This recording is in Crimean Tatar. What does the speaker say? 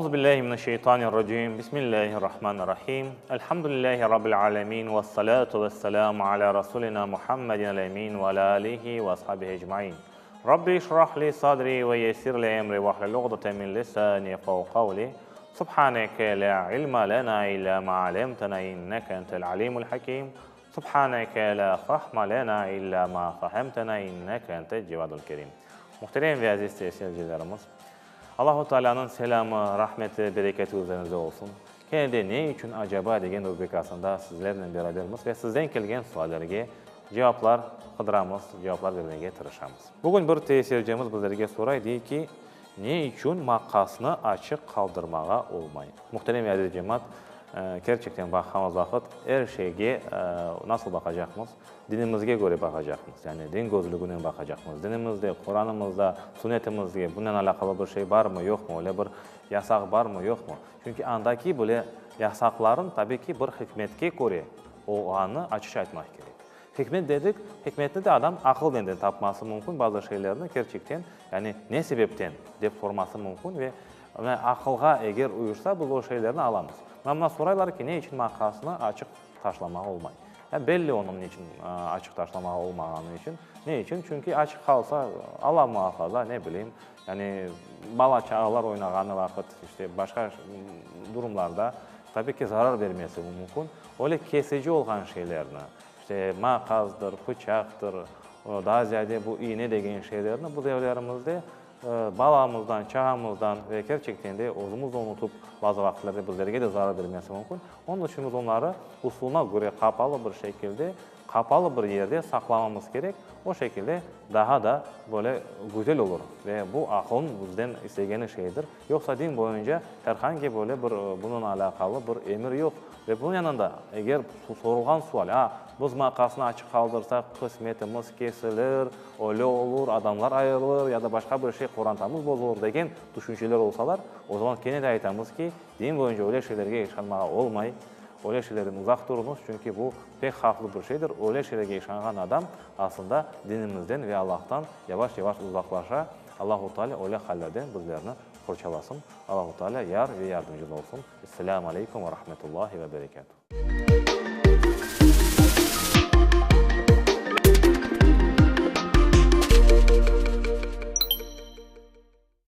Euzu billahi mineşşeytanirracim. Bismillahirrahmanirrahim. Elhamdülillahi rabbil alemin ve salatu vesselamu ala rasulina Muhammedin el-emin ve ala alihi ve ashabihi ecmain. Rabbi işrah li sadri ve yessir li emri vahlul uqdeten min lisani yefqahu qavli. Subhaneke la ilma lena illa ma alemtena inneke entel alimul hakim. Subhaneke la fahma lena illa ma fahemtena inneke entel cevadul kerim. Muhterem ve aziz seyircilerimiz, Allahu Tealânıñ selâmı, rahmeti, bereketi üzeriñizde olsun. Kene de Ne içün acaba degen rubrikasında sizlernen berabermiz ve sizden kelgen suallerge cevaplar qıdıramız, cevaplar bermege tırışamız. Bugün bir tesircimiz bizlerge soray, dey ki, Ne içün maqasnı açıq qaldırmağa olmay? Muhterem ve aziz cemaat, kerçekten baqqanımız vaqıt er şeyge nasıl baqacaqmız? Dinimizge köre baqacaqmız, yani din közlüginen baqacaqmız. Dinimizde, Quranımızda, Sünnetimizde bunen alâqalı bir şey barmı, yoqmı, öyle bir yasaq barmı, yoqmı? Çünki andaki bile yasaqların, tabiy ki, bir hikmetke köre olğanını açıqça aytmaq kerek. Hikmet dedik, hikmetni de adam aqılnen de tapması mümkün, bazı şeylerni kerçekten, yani ne sebepten dep sorması mümkün ve aqılğa eger uyuşsa, biz o şeylerni alamız. Mına, mına soraylar ki, ne içün maqasnı açıq taşlamağa olmay? Ya belli onıñ ne içün açıq taşlamağa olmağanı içün. Ne içün? Çünki açıq qalsa, Alla muafaza, ne bileyim, yani bala-çağalar oynağanı vaqıt, işte başqa durumlarda, tabiy ki, zarar bermesi mümkün. Öyle kesici olğan şeylerni, işte maqasdır, pıçaqtır, daa ziyade bu iğne degen şeylerni biz evlerimizde Balamızdan, çağamızdan ve kerçekten de özümiz de unutıp, bazı vaqıtlarda bizlerge de zarar bermesi mümkün. Onıñ içün biz onları usulına köre qapalı bir şekilde, qapalı bir yerde saqlamamız kerek. O şekilde daha da böyle güzel olur ve bu aqılnıñ bizden istegeni şeydir. Yoqsa din boyunca her hangi böyle bir bunıñ alâqalı bir emir yoq. Ve bunıñ yanında eger sorulğan sual, a, biz maqasnı açıq qaldırsaq, qısmetimiz kesilir, öyle olur, adamlar ayırılır ya da başqa bir şey, qorantamız bozulır degen tüşünceler olsalar, o zaman kene de aytamız ki, din boyunca öyle şeylerge işanmağa olmay, öyle şeylerden uzaq turuñız, çünki bu pek havflı bir şeydir, öyle şeylerge işanğan adam aslında dinimizden ve Allahtan yavaş-yavaş uzaqlaşa, Allahu Teala öyle hallerden bizlerni qorçalasın, Allahu Teala yar ve yardımcımız olsun. Esselâmu aleykum ve rahmetullahi ve berekâtuh.